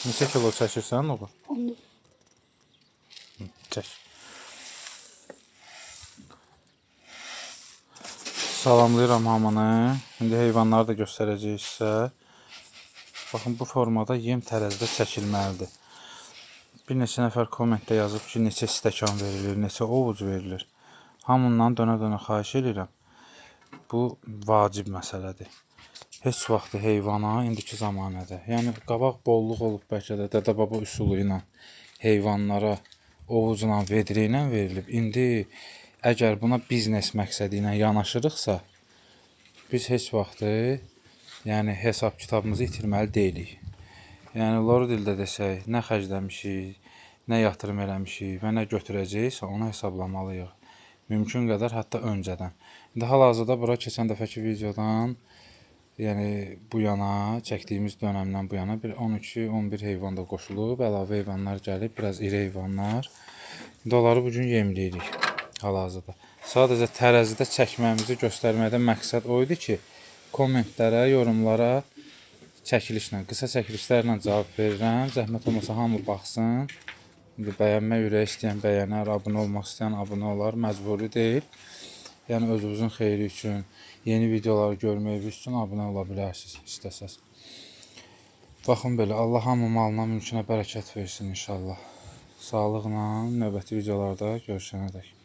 Neçə kilo çəkirsən oğul? 14. Çək. Salamlayıram hamını. İndi heyvanları da göstərəcəyik sizə. Baxın, bu formada yem tərəzidə çəkilməlidir. Bir neçə nəfər kommentdə yazıb ki, neçə stəkan verilir, neçə ovuc verilir. Hamından dönə-dönə xahiş edirəm. Bu vacib məsələdir. Heç vaxt heyvana indiki zamanədə, yəni qabaq bolluq olub bəlkə də dədə-baba üsulu ilə heyvanlara ovucla, vedrə ilə verilib. İndi əgər buna biznes məqsədi ilə yanaşırıqsa, biz heç vaxtı yəni hesab kitabımızı itirməli deyilik. Yəni loru dildə desək, nə xərcləmişik, nə yatırım eləmişik və nə götürəcəyiksə onu hesablamalıyıq. Mümkün qədər hətta öncədən. İndi hal-hazırda bura keçən dəfəki videodan, yəni bu yana, çəkdiyimiz dönəmdən bu yana bir 12-11 heyvan da qoşulub, əlavə heyvanlar gəlib, biraz iri heyvanlar. İndi onları bu gün yemləyirik hal-hazırda. Sadəcə tərəzidə çəkməyimizi göstərməkdə məqsəd o idi ki, kommentlərə, yorumlara çəkilişlə, qısa çəkilişlərlə cavab verirəm. Zəhmət olmasa hamı baxsın. İndi bəyənmək ürək istəyən bəyənər, abunə olmaq istəyən abunə olar, məcburi deyil. Yəni özünüzün xeyri üçün, yeni videoları görmək üçün abunə ola bilərsiniz istəsəz. Baxın belə, Allah hamı malına, mülkünə bərəkət versin inşallah. Sağlıqla növbəti videolarda görüşənədək.